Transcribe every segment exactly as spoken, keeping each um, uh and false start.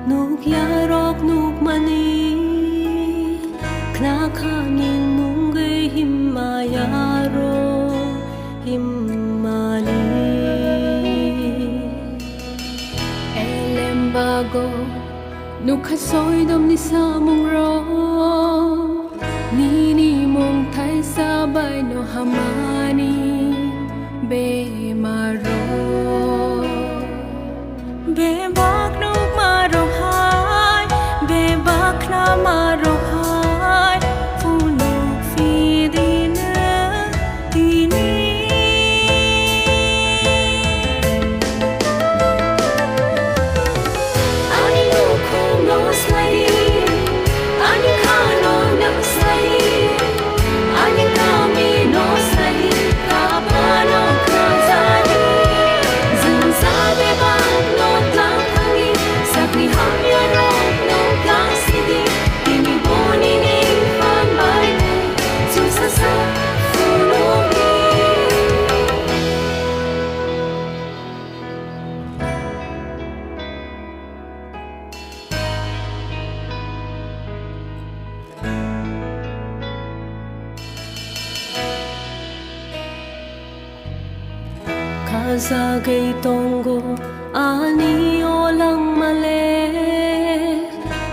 Nukyarok nukmani, khnakha nini mungwi himmayarok himmani. Elembago nukha soidomni samungrok, nini mung thaisa baino hamani bemarrok. Bebak nukmarok hai, bebak khnamaro hai, phunuk phi dino tini. Ani nukhungno slai di, ani khano nang slai di, ani kamino slai di, kaphano khna ja di. Jwng sa bebakno tlang thang di, sakni hamyarokno tlang si di, tini boni ning phan bai tei chwngsa sa phunuk di. Khajagwi tongo ani o langmale,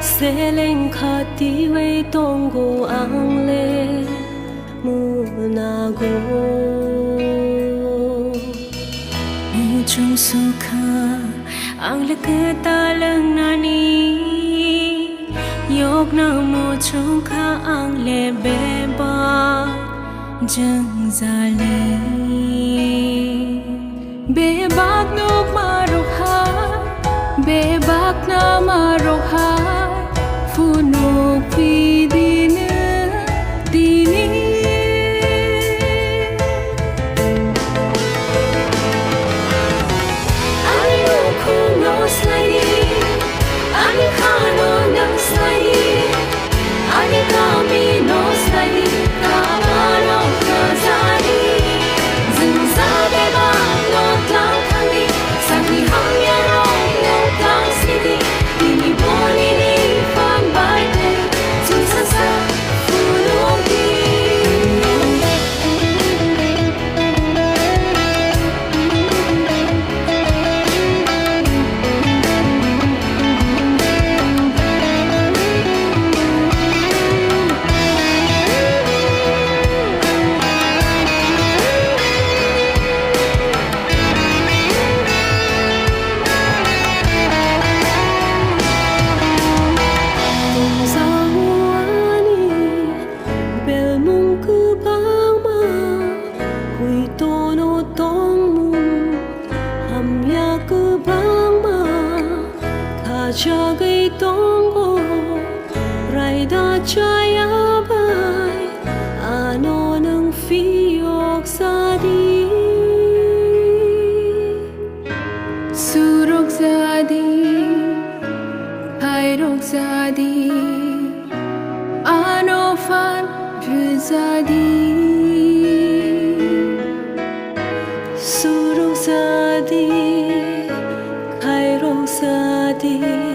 seleng khatiwi tongo angle munago. Muchung sukha angle kwtal wngnani, yokna muchung kha angle bebak jwngjali. Bebak nukmarok hai, bebak khnamaro hai, phunuk phi dino tini. Ani nukhungno slai di, ani khano nang slai di, ani kamino slai di, kaphano khna ja di. Jwng sa bebakno tlang thang di, sakni hamyarokno tlang si di, tini boni ning phan bai tei chwngsa sa phunuk di. Belmung kwbangma, huitono tongmung hamya kwbangma, khajagwi tongo, raida chaya bai, ano nwng phiyok sa di. Surok ja di, khairok ja di, ano phan rwja di. Surok ja di, khairok ja di.